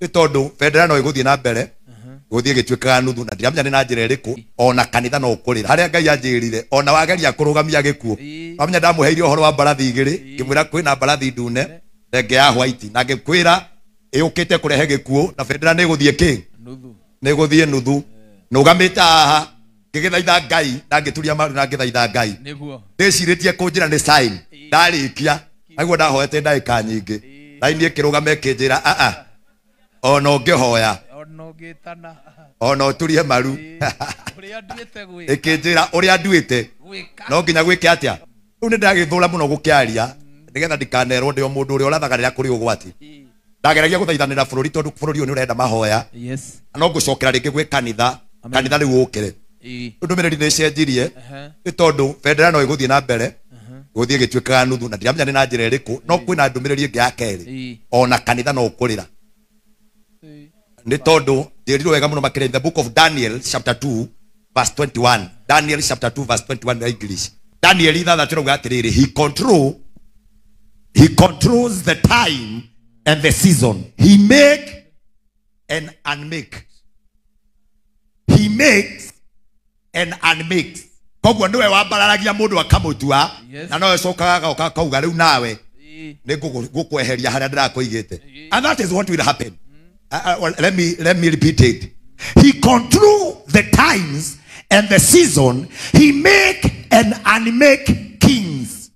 Nĩ tondũ bendera no ĩgũthiĩ na mbere gũthiĩ ĩgĩtuĩkaga nuthu na ndiramenya nĩ na njĩra ĩrĩkũ ona kanitha no ũkũrĩra harĩa Ngai anjĩrire ona wageria kũrũgamia gĩkuũ. Wamenya ndamũheire ũhoro wa mbarathi igĩrĩ ngĩmwĩra kwĩna mbarathi ndune na ĩngĩ ya white na ngĩkwĩra ĩũkĩte kũrehe gĩkuũ na bendera nĩ ĩgũthiĩ kĩ nĩ ĩgũthiĩ nuthu. Nũgamĩte haha ngĩgĩthaitha Ngai na ngĩturia maru na ngĩthaitha Ngai ndĩcirĩtie kũnjĩra nĩ sign ndarĩkia naguo ndahoete ndagĩka nyingĩ raini ĩkĩrũgama ĩkĩnjĩra aa ona ũngĩhoya ona ũturie maru ĩkĩnjĩra ũrĩa nduĩte no nginya gwĩke atĩa. Rĩu nĩ ndagĩthũra mũno gũkĩaria nĩgetha ndikanerwo ndĩ o mũndũ ũrĩa ũrathaga rĩrĩa kũrĩ ũgwati. Ndageragia gũthaithanĩra bũrũri tondũ bũrũri ũyũ nĩ ũrenda mahoya no ngũcokera rĩngĩ gwĩ kanitha kanitha rĩu ũkĩre. Ndũmĩrĩri nĩ ĩcenjirie nĩ tondũ bendera no ĩgũthiĩ na mbere gũthiĩ ĩgĩtuĩkaga nuthu na ndiramenya nĩ na njĩra ĩrĩkũ no kwĩna ndũmĩrĩri ĩngĩ ya kerĩ ona kanitha no ũkũrĩra nĩ tondũ njĩrirwo wega mũno makĩria in the book of Daniel chapter 2 verse 21. Daniel chapter 2 verse 21 na English. Daniel ithathatũ rauga atĩrĩrĩ, he controls the time and the season. He make and unmake. He makes and unmakes. Koguo niwe wambararagia mũndũ akamũtua na nowe cokaga agoka akauga rĩu nawe nĩ ngũkweheria harĩa ndĩrakũigĩte. And that is what will happen. Well, let me repeat it. He control the times and the season. He make and unmake kings.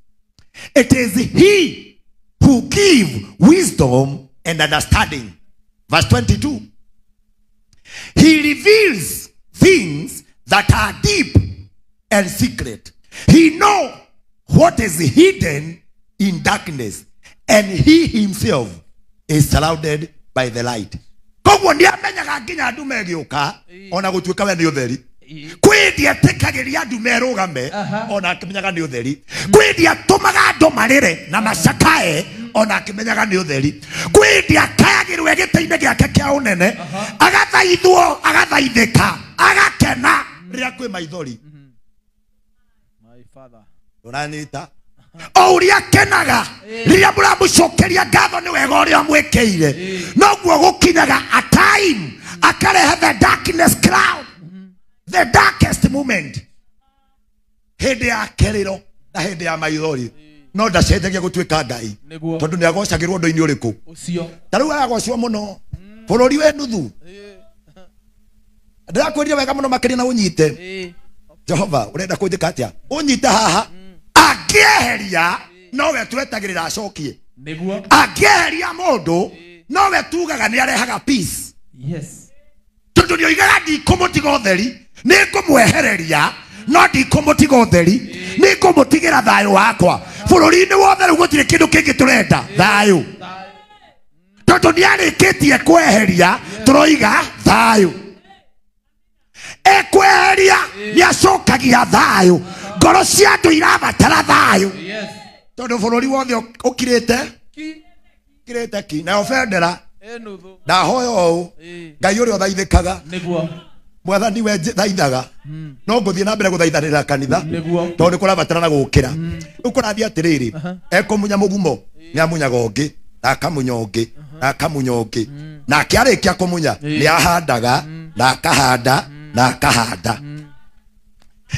It is he who give wisdom and understanding. Verse 22. He reveals things that are deep and secret. He knows what is hidden in darkness, and he himself is surrounded by the light. Koguo nĩ amenyaga nginya ndume ĩgĩũka ona gũtuĩka we nĩ ũtheri. Kwĩ ndietĩkagĩria ndume ĩrũgame ona akĩmenyaga nĩ ũtheri. Kwĩ ndiatũmaga andũ marĩre na macakae ona akĩmenyaga nĩ ũtheri. Kwĩ ndiakayagĩrwo gĩtĩ-inĩ gĩake kĩa ũnene agathaithwo agathaithĩka agakena rĩrĩa kwĩ maithori. Ũranyita o ũrĩa akenaga rĩrĩa mũramũcokeria ngatho nĩ wega ũrĩa mwĩkĩire noguo gũkinyaga a time akarehe the darkness cloud, the darkest moment, hĩndĩ ya kĩrĩro na hĩndĩ ya maithori no ndacenjagia gũtuĩka Ngai tondũ nĩ agocagĩrwo ũndũ-inĩ ũrĩkũ ta rĩu aragocwo mũno bũrũri wĩ nuthu. Ndĩrakwĩrire wega mũno makĩria na ũnyite Jehova ũrenda kũnjĩka atĩa ũnyite haha angĩeheria nowe twetagĩrĩra acokie angĩeheria mũndũ nowe tugaga nĩ arehaga peace. Tondũ nĩ oigaga ndikũmũtiga ũtheri nĩ ngũmwehereria no ndikũmũtiga ũtheri nĩ ngũmũtigĩra thayũ wakwa. Bũrũri-inĩ wothe rĩu gũtirĩ kĩndũ kĩngĩ tũrenda thayũ tondũ nĩ arĩkĩtie kweheria tũroiga thayũ. Ekweheria nĩ acokagia thayũ. Ngoro cia andũ irabatara thayũ tondũ bũrũri wothe ũkirĩte kirĩte ki nayo bendera ndahoya ũũ Ngai ũrĩa ũthaithĩkaga mwathani we thaithaga no ngũthiĩ na mbere gũthaithanĩra kanitha tondũ nĩ kũrabatara na gũkĩra. Rĩu kũrathiĩ atĩrĩrĩ ekũmunya mũgumo nĩ amunyaga ũngĩ na akamunya ũngĩ na akamunya ũngĩ nake arĩkia kũmunya nĩ ahandaga na akahanda na akahanda.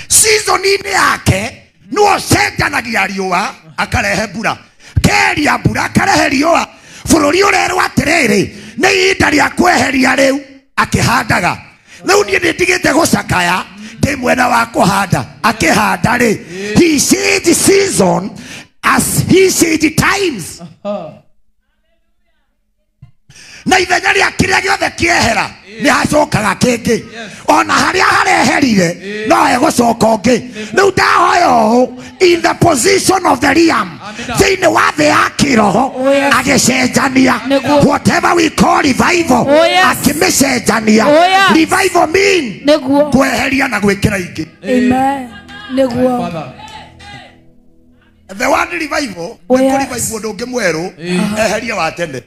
Season-inĩ yake nĩwe ũcenjanagia riũa akarehe mbura keria mbura akarehe riũa. Bũrũri ũrerwo atĩrĩrĩ nĩ ihinda rĩa kweheria rĩu akĩhandaga. Rĩu niĩ nĩndigĩte gũcakaya ndĩ mwena wa kũhanda akĩhanda rĩ. He change season as he change times. Na ithenya rĩa kĩrĩa gĩothe kĩehera nĩ hacokaga kĩngĩ ona harĩa hareherire no hegũcoka ũngĩ. Rĩu ndahoya ũũ in the position of the realm thĩinĩ wa thĩ ya kĩroho agĩcenjania whatever we call revival akĩmĩcenjania. Revival mean kweheria na gwĩkĩra ingĩ. The word revival nĩ kũ revive ũndũ ũngĩ mwerũ eheria wa tene.